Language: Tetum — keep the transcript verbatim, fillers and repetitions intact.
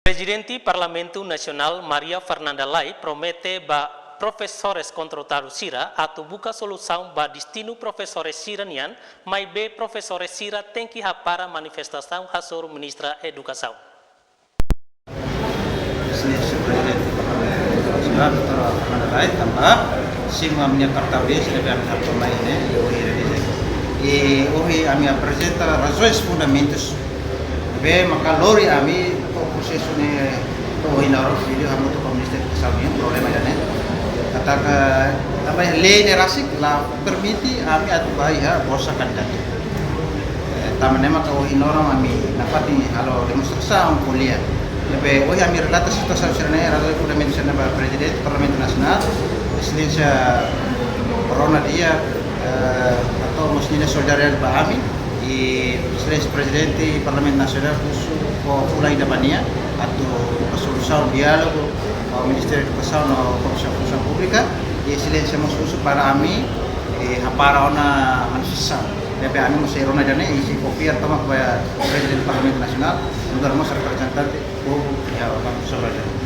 Prezidente Parlamentu Nasionál Maria Fernanda Lay promete ba profesores kontratadu sira atu buka solusaun ba destinu profesores sira nian, maibé profesores sira tenke hapara manifestasaun hasoru Ministra Edukasaun. Señór Prezidente Parlamentu Nasionál, doutora Fernanda Lay, tanba simu ami-nia karta audiénsia ne'ebé ami hato'o mai ne'e, ohin realiza. I ohin ami aprezenta razoens, fundamentus ne'ebé maka lori ami to'o prosesu ne'e to'o ohin loron, vídeo hamutuk ho Ministra Edukasaun nian, problema ida-ne'e. Katak, tanba lei ne'e rasik la permite ami atu ba iha bolsa kandidatu. Eh, tanba ne'e maka ohin loron ami nafatin halo demonstrasaun ko'alia. Ne'ebé ohin ami relata situasaun sira-ne'e, razoens, fundamentus sira-ne'e ba Prezidente Parlamentu Nasionál, Exelénsia Rona Diak, eh, atu mós nia solidariedade ba ami, i Exelénsia Prezidente Parlamentu Nasionál husu ho fulan ida ba nia atu buka solusaun diálogu ho Ministériu Edukasaun no Komisaun Funsaun Públika, i Exelénsia mós husu para ami, eh, hapara ona manifestasaun. Ne'ebé ami mós sei rona ida-ne'e, i sei kopiar tomak ba Prezidente Parlamentu Nasionál, nu'udar mós reprezentante povu iha Banku Sentral.